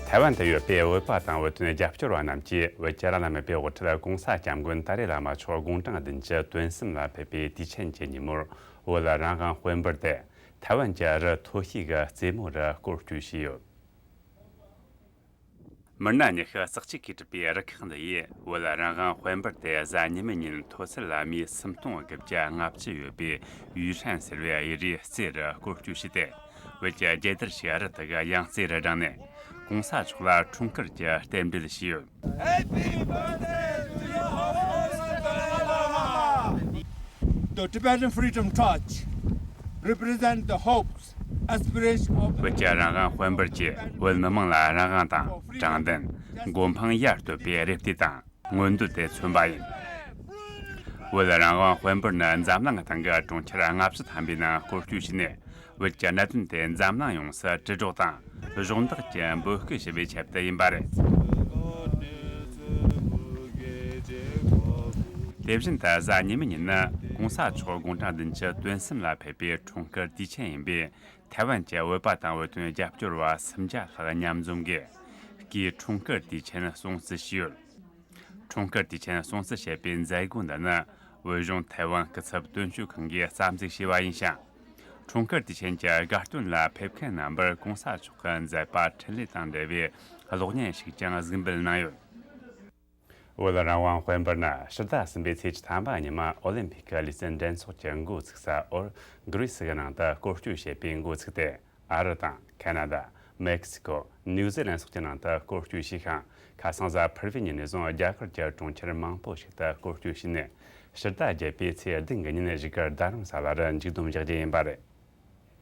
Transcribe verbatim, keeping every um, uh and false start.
ཐའེ་ཝན་དུ་ཡོད་པའི་བོད་པ་དང་བོད་དོན་རྒྱབ་སྐྱོར་བ་རྣམས་ཀྱིས་བོད་ཀྱི་རང་ལ་མེད་པའི་དབུ་ཁྲིད་༸གོང་ས་༸སྐྱབས་མགོན་ཏཱ་རེ་བླ་མ་མཆོག་དགུང་གྲངས་བདུན་ཅུ་དོན་གསུམ་ལ་ཕེབས་པའི་དུས་ཆེན་གྱི་ཉིན་མོར། བོད་རང་དབང་དཔལ་འབར་དེ་ཐའེ་ཝན་གྱི་རི་མཐོ་ཤོས་ཀྱི་རྩེ་མོ་རུ་སྐོར་སྐྱོད་བྱས་ཡོད། མི་སྣ་ཉི་ཤུ་རྩ་གཅིག་གིས་གྲུབ་པའི་རུ་ཁག་འདི་ཡིས་བོད་རང་དབང་དཔལ་འབར་དེ་གཟའ་ཉི་མའི་ཉིན་མཐོ་ཚད་ལ་མི་སུམ་སྟོང་དགུ་བརྒྱ་ལྔ་བཅུ་ཡོད་པའི་ཡུས་ཧྲན་ཟེར་བའི་གཡུ་རུའི་རྩེ་རུ་སྐོར་སྐྱོད་བྱས་ཏེ། བོད་ཀྱི་རྒྱལ་དར་ཞིག་རི་དེ་གི་གཡང་རྩེ་རུ་བསྒྲེངས་ནས། ༸གོང་ས་མཆོག་ལ་འཁྲུངས་སྐར་གྱི་རྟེན་འབྲེལ་བྱས་ཡོད། Happy birthday to your holiness the Dalai Lama. The Tibetan Freedom Torch represent the hopes, aspirations of the བོད་ཀྱི་རང་དབང་དཔལ་འབར་གྱིས་བོད་མི་དམངས་ལ་རང་དབང་དང་དྲང་བདེན། མགོ་འཕང་ཡར་གཏོད་པའི་རེ་ལྟོས་དང་མངོན་འདོད་དེ་མཚོན་པ་ཡིན། བོད་རང་དབང་དཔལ་འབར་ནི་འཛམ་གླིང་སྟེང་གི་གྲོང་ཁྱེར་ལྔ་བཅུ་ཐམ་པའི་ནང་སྐོར་སྐྱོད་བྱས་ནས། བོད་ཀྱི་གནད་དོན་དེ་འཛམ་གླིང་ཡོངས་སུ་དྲིལ་སྒྲོག་དང་གཞོགས་འདེགས་ཀྱི་འབོད་སྐུལ་ཞུ་བའི་ཆེད་དུ་ཡིན་པ་རེད། དེ་བཞིན་དུ་གཟའ་ཉི་མའི་ཉིན་ནི་༸གོང་ས་མཆོག་དགུང་གྲངས་བདུན་ཅུ་དོན་གསུམ་ལ་ཕེབས་པའི་འཁྲུངས་སྐར་དུས་ཆེན་ཡིན་པས། ཐའེ་ཝན་གྱི་བོད་པ་དང་བོད་དོན་རྒྱབ་སྐྱོར་བ་སུམ་བརྒྱ་ལྷག་མཉམ་འཛོམས་ཀྱིས་སྐུའི་འཁྲུངས་སྐར་དུས་ཆེན་སྲུང་བརྩི་བྱས་ཡོད། འཁྲུངས་སྐར་དུས་ཆེན་སྲུང་བརྩི་བྱེད་པའི་མཛད་སྒོ་འདི་ནི་བོད་གཞུང་ཐའེ་ཝན་སྐུ་ཚབ་དོན་གཅོད་ཁང་གིས་རྩ་འཛུགས་བྱས་པ་ཡིན་ཞིང་། འཁྲུངས་སྐར་དུས་ཆེན་གྱི་དགའ་སྟོན་ལ་ཕེབས་མཁན་རྣམ་པར་༸གོང་ས་མཆོག་གི་མཛད་པ་འཕྲིན་ལས་དང་འབྲེལ་བའི་གློག་བརྙན་ཞིག་ཀྱང་གཟིགས་འབུལ་གནང་ཡོད། བོད་རང་དབང་དཔལ་འབར་ནི་ཕྱི་ཟླ་གསུམ་པའི་ཚེས་ཐམ་པ་ཉི་མ་ཨོ་ལིམ་ཕིག་གི་ལུས་རྩལ་འགྲན་ཚོགས་ཀྱི་འགོ་ཚུགས་ས་འོར་གྷི་རི་སི་གི་ནང་དུ་སྐོར་སྐྱོད་བྱེད་པའི་འགོ་ཚུགས་ཏེ། ཨ་རི་དང་ཁ་ན་ཌ། མེག་སི་ཀོ། ནིའུ་ཛི་ལན་སོགས་ཀྱི་ནང་དུ་སྐོར་སྐྱོད་བྱས་ཤིང་། ཁ་སང་གཟའ་ཕུར་བུའི་ཉིན་ནས་བཟུང་རྒྱ་གར་གྱི་གྲོང་ཁྱེར་མང་པོ་ཞིག་ཏུ་སྐོར་སྐྱོད་བྱས་ནས། ཕྱི་ཟླ་བརྒྱད་པའི་ཚེས་བདུན་གྱི་ཉིན་བཞུགས་སྒར་རྡ་རམ་ས་ལ་རུ་མཇུག་བསྡོམས་བཞག་རྒྱུ་ཡིན་པ་རེད།